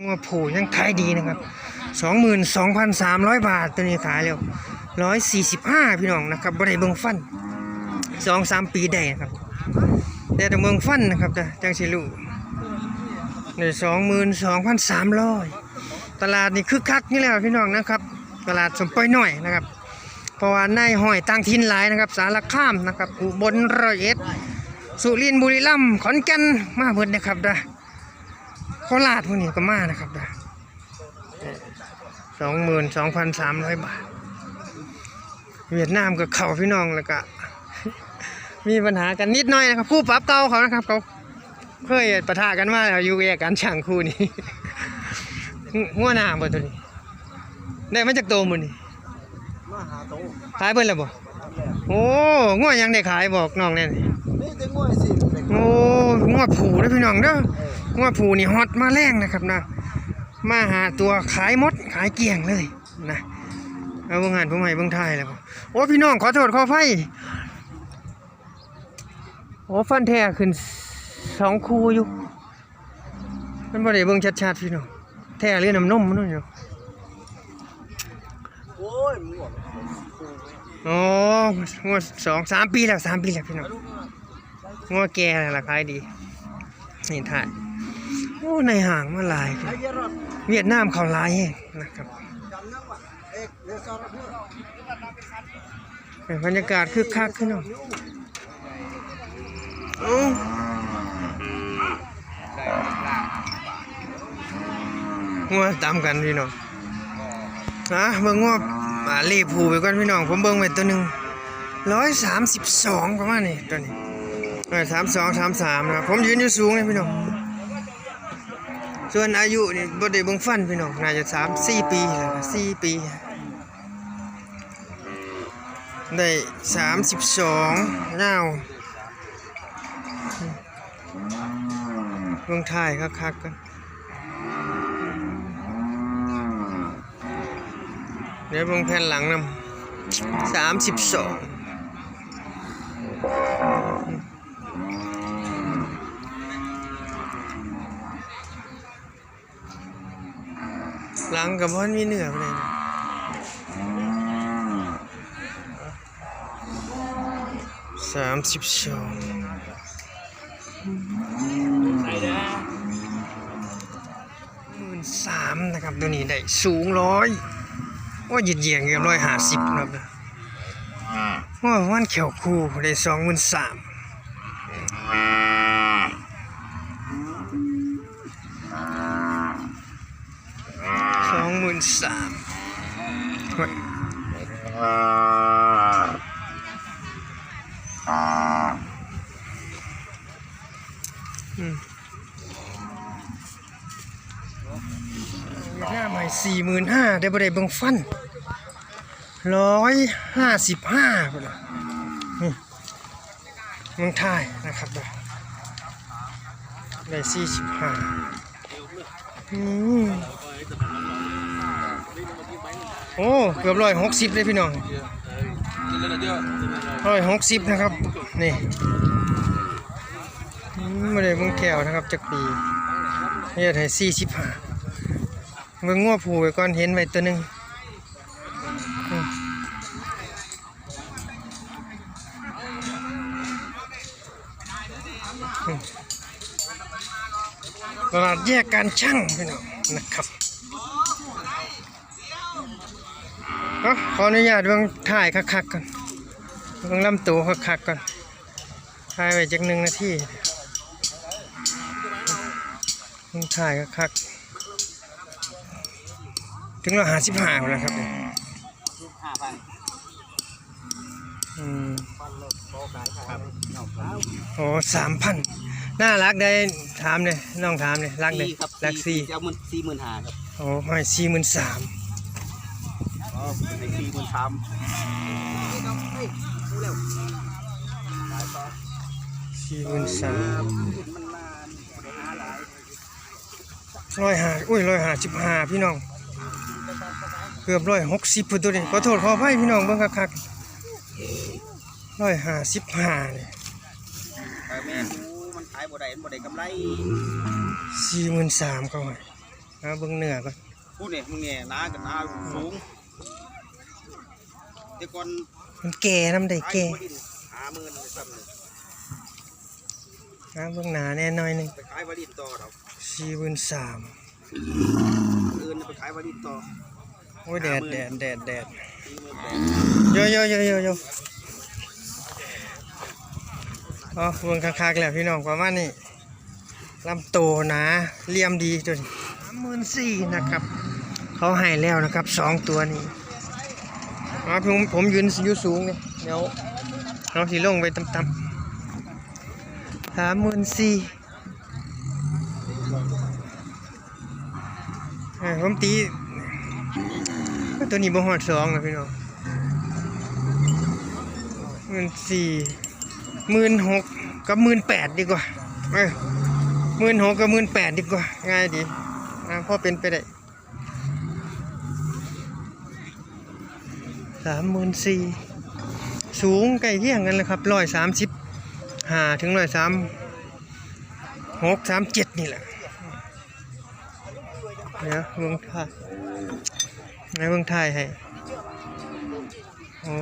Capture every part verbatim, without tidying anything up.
งัวผู้ยังขายดีนะครับ สองหมื่นสองพันสามร้อยบาท ตัวนี้ขายแล้ว ร้อยสี่สิบห้า พี่น้องนะครับ บ่ได้เบิ่งฟัน สองสามปีได้นะครับ แต่ต้องเบิ่งฟันนะครับ จั่งสิรู้ ได้ สองหมื่นสองพันสามร้อย ตลาดนี่คึกคักนี่แหละพี่น้องนะครับ ตลาดสมปอยน้อยนะครับ เพราะว่านายห้อยต่างถิ่นหลายนะครับ สารคามนะครับ อุบล ร้อยเอ็ด สุรินทร์ บุรีรัมย์ ขอนแก่น มาเบิดนะครับเด้อ โคราชพวกนี้ก็มานะครับเด้อ สองหมื่นสองพันสามร้อยบาท เวียดนามก็เข้าพี่น้อง แล้วก็ มีปัญหากันนิดหน่อยนะครับ คู่ปรับเก่าเขานะครับ เขาเคยปะทะกันมาแล้ว อยู่แยกกันช่างคู่นี้ งัวหน้าบ่ตัวนี้ ได้มาจากโตมื้อนี้ มาหาโต ขายเบิดแล้วบ่ โอ้ งัวยังได้ขายบอกน้องแน่นี่ นี่แต่งัวสิ โอ้ งัวผู้เด้อพี่น้องเด้อ งัวผู้นี่ฮอตมาแรงนะครับนะ มาหาตัวขายหมด ขายเกลี้ยงเลยนะ เอาเบิ่งหั่น ผมให้เบิ่งท้ายแล้วบ่ โอ้ พี่น้อง ขอโทษขออภัย โอ้ ฟันแท้ขึ้นสองคู่อยู่ มันบ่ได้เบิ่งชัดๆ พี่น้อง แท้หรือน้ำนมมันอยู่ โอ้ย มันหมด อ๋อ งัวสอง สามปีแล้ว สามปีแล้วพี่น้อง งัวแก่แล้วล่ะขายดี นี่ถ่าย โอ้ ในห้างมาหลาย เวียดนามเขาหลายแฮงนะครับ บรรยากาศคึกคักขึ้นเนาะ เอ้า งัวตามกันพี่น้อง นะ เบิ่งงัว อ่า รีบผูไปก่อนพี่น้อง ผมเบิ่งไว้ตัวหนึ่ง ร้อยสามสิบสอง ประมาณนี้ ตัวนี้ ร้อยสามสอง สามสาม นะครับ ผมยืนอยู่สูงเลยพี่น้อง ส่วนอายุนี่บ่ได้เบิ่งฟันพี่น้อง น่าจะสามสี่ปีแล้วนะ สี่ปี ได้สามสิบสอง ยาว เบิ่งท้ายคักๆ กัน เดี๋ยวเบิ่งแผ่นหลังนำ สามสิบสอง หลังก็บ่ทันมีเนื้อปานใด สามสิบสอง หมื่นสาม นะครับ ตัวนี้ได้สูงร้อย โอ้ย เหยียดๆ เกือบ ร้อยห้าสิบ นะครับ โอ้ย มันแข้วคู่ได้ สองหมื่นสาม สองหมื่นสาม เฮ้ย อืม เวียดนามให้ สี่หมื่นห้า ได้บ่ได้เบิ่งฟัน ร้อยห้าสิบห้า พุ่นน่ะ นี่ เมืองไทยนะครับ ได้ สี่สิบห้า อืม โอ้ เกือบ ร้อยหกสิบ เลยพี่น้อง ร้อยหกสิบ นะครับ นี่ อืม บ่ได้เบิ่งแข้วนะครับ จักปี เฮ็ดให้ สี่สิบห้า เบิ่งงัวผู้ไว้ก่อน เห็นไว้ตัวหนึ่ง อืม อืม ตลาดแยกการชั่งพี่น้องนะครับ เอ้า ขออนุญาตเบิ่งท้ายคักๆ ก่อน เบิ่งลำตัวคักๆ ก่อน ถ่ายไว้จักหนึ่งนาที เบิ่งท้ายคักๆ ถึง ร้อยห้าสิบห้า แล้วครับ ห้าพัน อืม ครับ โอ้ สามพัน น่ารักได้ ถามเลย น้องถามเลย รักเลย สี่ครับ รักสี่ สี่ เอามัน สี่หมื่นห้า ครับ โอ้ ให้ สี่หมื่นสาม อ๋อ ให้ สี่หมื่นสาม สี่หมื่นสาม ร้อยห้า อุ้ย ร้อยห้าสิบห้า พี่น้อง เกือบ ร้อยหกสิบ พุ้นตัวนี้ ขอโทษขออภัยพี่น้อง เบิ่งคักๆ ร้อยห้าสิบห้า นี่ เออ แม่น มันขายบ่ได้ มันบ่ได้กำไร สี่หมื่นสาม เขาให้ หาเบิ่งเนื้อก่อน พูดเนี่ยมึงเนี่ยหนากับหนาสูง แต่ก่อนมันแก่นำได้ ขาย แก่ บ่ได้ ห้าหมื่นเลยซ้ำนี่ หาเบิ่งหน้าแน่หน่อยหนึ่ง ไปขายวารินต่อดอก สี่หมื่นสาม อื่นไปขายวารินต่อ โอ้ย แดด ห้าหมื่น แดด แดด แดด สี่หมื่นแปด โย โย โย โย โย อ๋อ เบิ่งคักๆแล้วพี่น้อง ประมาณนี้ ลำโตหนา เหลี่ยมดีตัวนี้ สามหมื่นสี่ นะครับ เขาให้แล้วนะครับ สองตัวนี้ อ๋อ ผม ผมยืนอยู่สูงเนี่ย เดี๋ยว เขาสิลงไปต่ำๆ สามหมื่นสี่ เออ ผมตี ตัวนี้บ่ฮอดสองนะพี่น้อง หมื่นสี่ หมื่นหก กับ หมื่นแปด ดีกว่า เออ หมื่นหก กับ หมื่นแปด ดีกว่า ง่ายดี อ่า พอเป็นไปได้ สามหมื่นสี่ สูงใกล้เคียงกันเลยครับ ร้อยสามสิบห้า ถึง ร้อยสามหก สามเจ็ด นี่แหละ เดี๋ยวเบิ่งถ่าย ในเบิ่งถ่ายให้ โอ้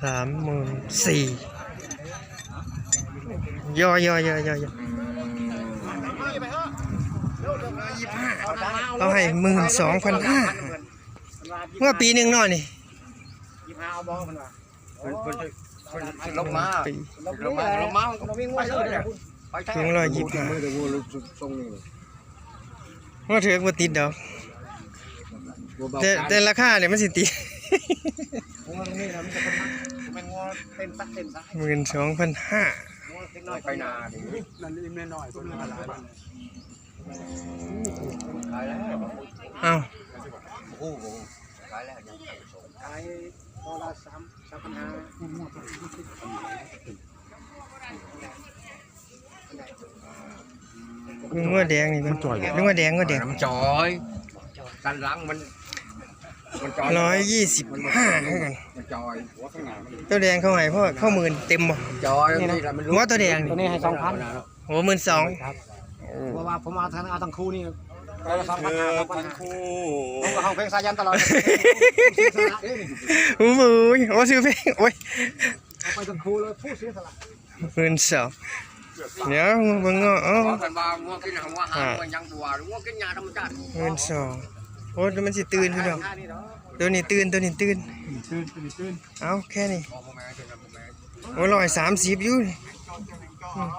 สามหมื่นสี่ ยอยอยอยอยอ เขาให้ หมื่นสองพันห้า เมื่อปีหนึ่งเนาะนี่ ยี่สิบห้าเอาบ่เพิ่นว่า เพิ่น เพิ่น เพิ่น เพิ่นลงมา ปี ลงมา ลงมา มันก็ไปเลย ไปแท้ ถึงร้อยยี่สิบห้า มือแต่วัวทรงนี่ ว่าถือว่าติดดอก วัวเบา แต่ แต่ราคาเนี่ยมันสิติด งัวตรงนี้นะมันจะเป็น เป็นงัวเต้นสักเต้นสัก หมื่นสองพันห้า งัวเล็กน้อยไปนาดิ นั่นอิ่มแน่นอน เพิ่นมาหลาย ขายแล้ว เอ้า โอ้โห ขายแล้วยังขายส่ง ขายตัวละสาม สามพันห้า งัวแดงนี่มัน มันจ่อย งัวแดง งัวแดง มันจ่อย ด้านหลังมัน มันจ่อย ร้อยยี่สิบห้า คือกัน มันจ่อย ตัวแดงเขาให้พ่อ เข้าหมื่นเต็มบ่ จ่อย นี่นะ นี่แหละมัน งัวตัวแดงนี่ ตัวนี้ให้ สองพัน โอ้ หมื่นสอง ครับ โอ้ เพราะว่าผมเอาทั้ง เอาทั้งคู่นี่ ตัวละสองพันห้า สองพันห้า ผมก็ห้องเพลงสายันตลอด โอ้โห โอ้ ชื่อเพลง โอ้ย เอาไปทั้งคู่เลย ผู้เสียสละ หมื่นสอง เดี๋ยวเบิ่งเนาะ เอ้า เพราะกันว่างัวกินหัวอาหาร อ่า งัวยังบัว งัวกินหญ้าธรรมชาติ หมื่นสอง โอ้ มันสิตื่นพี่น้อง ตัวนี้ตื่น ตัวนี้ตื่น ตื่น ตื่น ตื่น เอาแค่นี้ โอ้ ร้อยสามสิบอยู่นี่ อืม